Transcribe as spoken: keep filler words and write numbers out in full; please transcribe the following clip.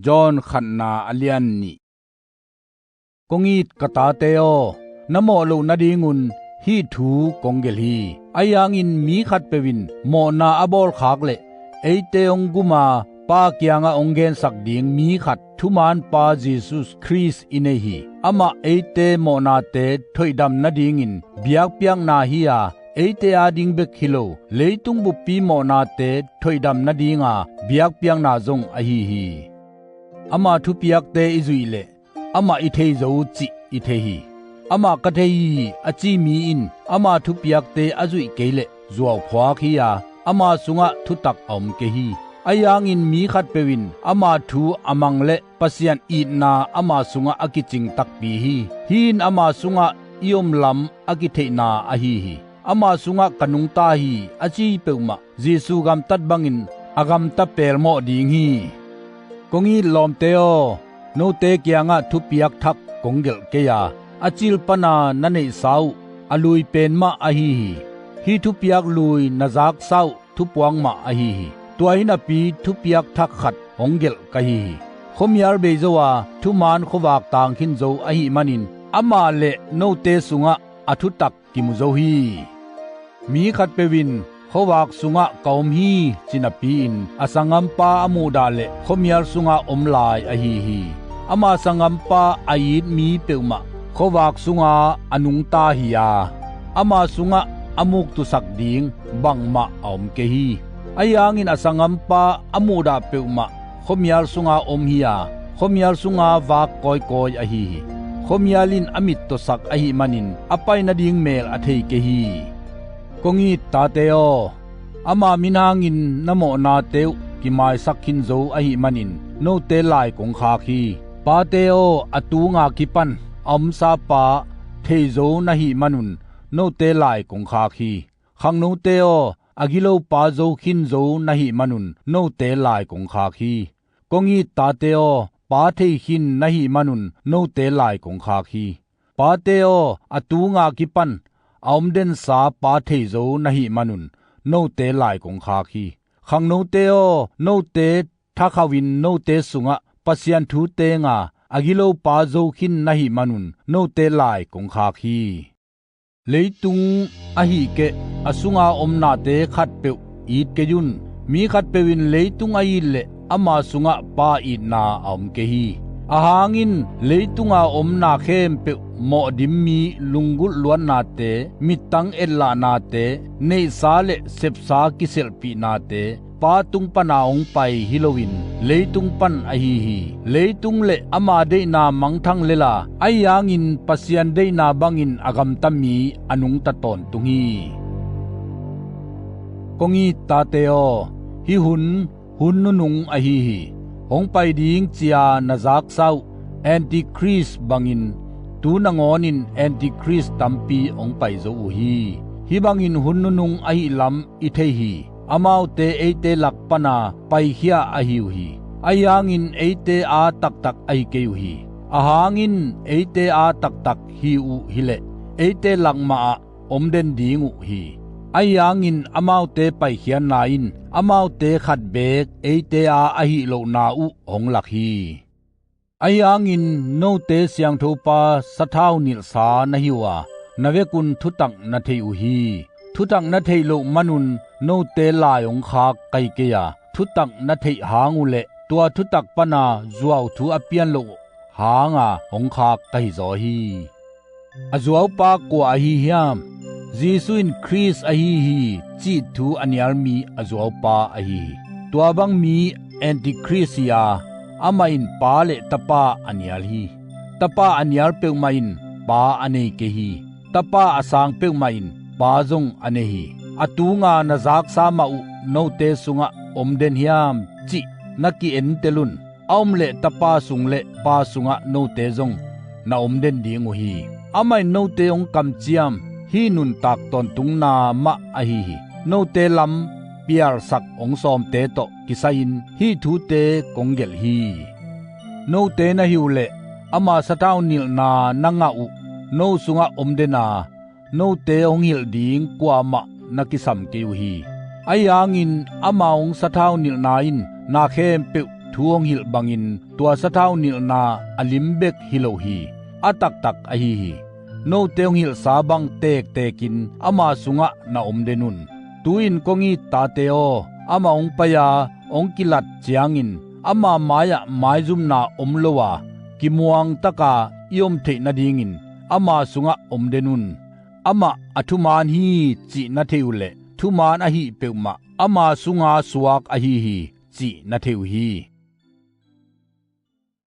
John khatna a lian nih. Kong it ka tate aw, na mawh loh nadingun hih thu kong gelh hi. Ahi hangin mi khatpeuh in mawhna a bawlkhak leh eite hong guma Pa kiangah hong gensak ding mi khat thumaan Pa Jesus Khrist i nei hi. Amah eite mawhnate thoihdam nadingin biakpiakna hi-a, eite ading bek hi lo, leitung buppi mawhnate thoihdam nadinga biakpiakna zong ahi hi. Ama thupiakte i zuih leh amah i thei zo uh cih i thei hi. Amah ka thei hi a ci mi in ama thupiakte a zuih kei leh zuauphuak hi-a, ama sungah thutak a om kei hi. Ahi hangin mi khatpeuh in ama thu a mang leh Pasian itna ama sungah a kicing takpi hi. Hih in ama sungah i om lam a kitheihna ahi hi. Ama sungah ka nungta hi a ci peuhmah Jesu gamtat bangin a gamta pelmawh ding hi. Kong it lawmte aw, note kiangah thupiak thak kong gelh kei a, a cil pana na neihsa uh a lui pen mah ahi hi. Hih thupiak lui na zaksa uh thupuak mah ahi hi. Tua hi napi thupiak thak khat hong gelh ka hi hi. Khuamial bei zo a thumaan khuavak tang khin zo ahih manin amah le note sungah a thutak kimu zo hi. Mi khatpeuh in khuavak sungah ka om hi ci napi-in a sanggampa a muhdah leh khuamial sunga om lai ahi hi. Ama sanggampa a it mi peuhmah khuavak sunga a nungta hi-a, ama sungah a muktusak ding bangmah a om kei hi. Ahi hangin a sanggampa a muhdah peuhmah khuamial sunga om hi-a, khuamial sunga vak kawikawi ahi hi. Khuamial in a mittawsak ahih manin a pai nading mel a thei kei hi. Kong it tate aw, ama min hangin na mawhnate uh kimaisak khin zo ahih manin note lai kong khak hi. Pate aw, a tunga kipan a omsa pa thei zo na hih manun note lai kong khak hi. Khangnote aw, a gilo pa zo khin zo na hih manun note lai kong khak hi. Kong it tate aw, pa thei khin na hih manun note lai kong khak hi. Pate aw, a tunga kipan a omdensa pa thei zo na hih manun note lai kong khak hi. Khangnote aw, note thakhauhin note sungah Pasian thu tenga a gilo pa zo khin na hih manun note lai kong khak hi. Leitung ahih keh a sunga om nate khatpeuh it kei un. Mi khatpeuh in leitung a it leh ama sungah Pa itna a om kei hi. Ahang in leitunga om na khempeuh mawhdim mi lunggulh luatnate, mittang etlahnate, neihsa le sepsa kiselhpihnate Pa tung pana hong pai hi loin leitung pan ahi hi. Leitung le ama deihna mangthang lela, ahi hangin Pasian deihna bangin a gamta mi a nungta tawntung hi. Kong it tate aw, hih hun hun nunung ahi hi. Hong pai ding ci-a na zaksa uh Antichrist bangin tu nangawnin Antichrist tampi hong pai zo uh hi. Hih bangin hun nunung ahih lam i thei hi. Amaute eite lak pana paikhia ahi uh hi. Ahi hangin eite a taktak ahi kei uh hi. Ahang in eite a taktak hi uh hileh eite lak mahah om den ding uh hi. Ahi hangin amaute paikhiatna in amaute khat beek eite a ahih lohna uh hong lak hi. Ahi hangin note siangthopa sathau nilhsa na hi uh a, na vekun thutak na thei uh hi. Thutak na theih loh manun note lai hong khak ka hi kei a, thutak na theih hang uh leh tua thutak pana zuauthu a pian loh hanga hong khak ka hi zaw hi. A zuaupa kua ahi hiam? Jesu in Khrist ahi hi cih thu a nial mi a zuaupa ahi hi. Tua bang mi Antichrist hi-a, amah in Pa le Tapa a nial hi. Tapa a nial peuhmah in Pa a nei kei hi. Tapa a sang peuhmah in Pa zong a nei hi. A tunga na zaksa mah uh note sungah om den hiam cih na ki-entel un. A om leh Tapa sung le Pa sungah note zong na om den ding uh hi. Amah in note hong kamciam hih nuntak tawntungna mah ahi hi. Note lam pialsak hong sawmte tawh kisai-in hih thute kong gelh hi. Note na hi uh leh ama sathau nilhna na ngah uh no sungah om den a, note hong hilh ding kuamah na kisam kei uh hi. Ahi hangin ama hong sathau nilhna in na khempeuh thu hong hilh bangin tua sathau nilhna a lim bek hi lo hi, a taktak ahi hi. Note hong hilhsa bang tektekin ama sungah na om den un. Tu-in kong it tate aw, amah hong pai-a hong kilat ciangin ama mai-ah maizumna om lo a, kimuangtaka i om theih nadingin ama sungah om den un. Amah a thumaan hi cih na thei uh leh thumaan ahih peuhmah ama sunga suak ahi hi cih na thei uh hi.